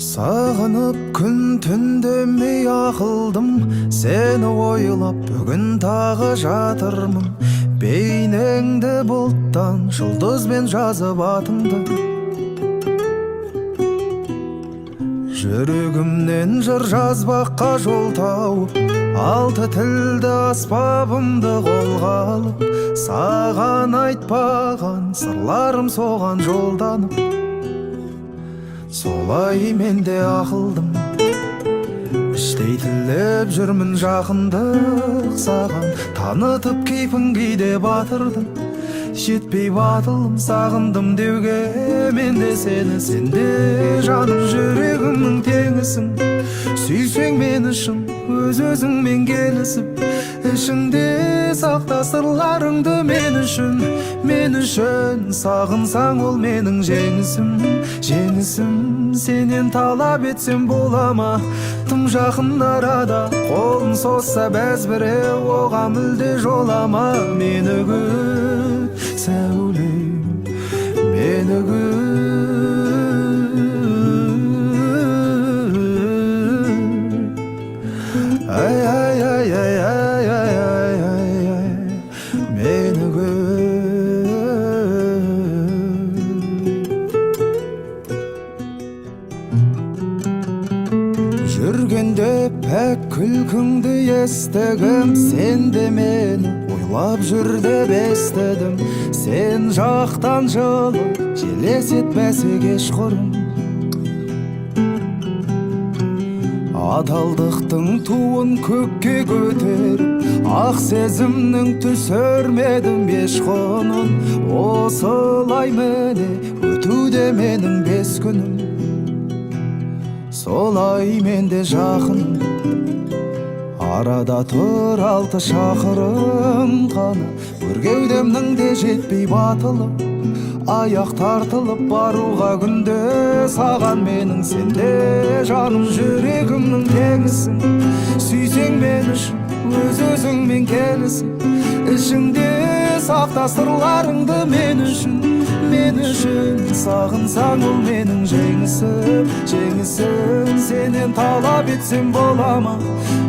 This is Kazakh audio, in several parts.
Сағынып күн түн демей ақылдым, сені ойлап бүгін тағы жатырмын. Бейнеңді бұлттан жұлдызбен жазып атыңды, жүрегімнен жыр жазбаққа жол тауып, алты тілді аспабымды қолға алып, саған айтпаған сырларым соған жолданып, солай мен де ақылдым. Іштей тілеп жүрмін жақындық саған, танытып кейпін кейде батырдым. Жетпей батылым сағындым деуге мен де сені, сен де жаным жүрегімнің теңісің. Сүйсең мені шын, өз өзіңмен келісіп, ішіңде сақта сырларыңды мен үшін, мен үшін. Сағынсаң ол менің жеңісім, жеңісім. Сенен талап етсем бола ма тым жақын арада, қолын созса бәз біреу оған мүлде жолама. Мені күт, сәулем, мені күт. Ай, ай, ай, ай, ай, ай, ай, ай, ай, мені күт. Жүргенде пәк күлкіңді естігім, сен де мені ойлап жүр деп естідім. Сен жақтан жылы жел есетпесе кешқұрым, адалдықтың туын көкке көтеріп, ақ сезімнің түсірмедім еш құнын. Осылай міне өтуде менің 5 күнім, солай мен де жақын. Арада тұр 6 шақырым қана, өр кеудемнің де жетпей батылы, аяқ тартылып баруға күнде саған менің, сен де жаным жүрегімнің теңісің. Сүйсең мен үшін, өз өзіңмен келісіп, ішіңде сақта сырларыңды мен үшін, мен үшін. Сағынсаң ол менің жеңісім, жеңісім. Сенен талап етсем бола ма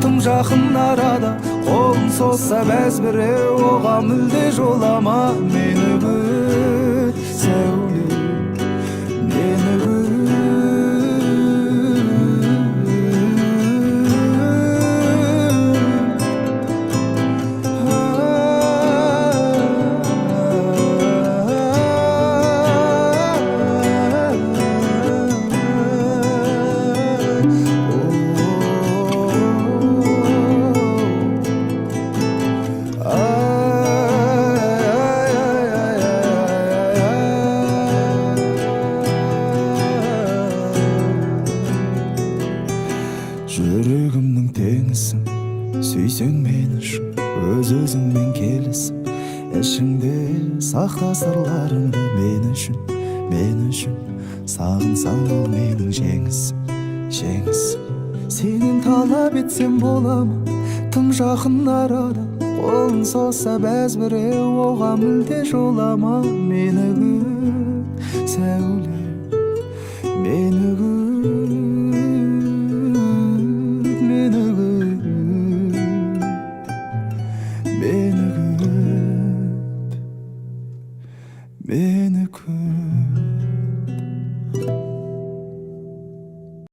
тым жақын арада, қолын созса бәз біреу оған мүлде жолама. Мені күт, сәулем, мені күт. Жүрегімнің теңісің, сүйсең мен үшін, өз өзіңмен келісіп, ішіңде сақта сырларыңды мен үшін, мен үшін. Сағынсаң ол менің жеңісім, жеңісім. Сенен талап етсем бола ма тым жақын арада, қолын созса бәз біреу оған мүлде жолама. Мені күт, сәулем, мені күт.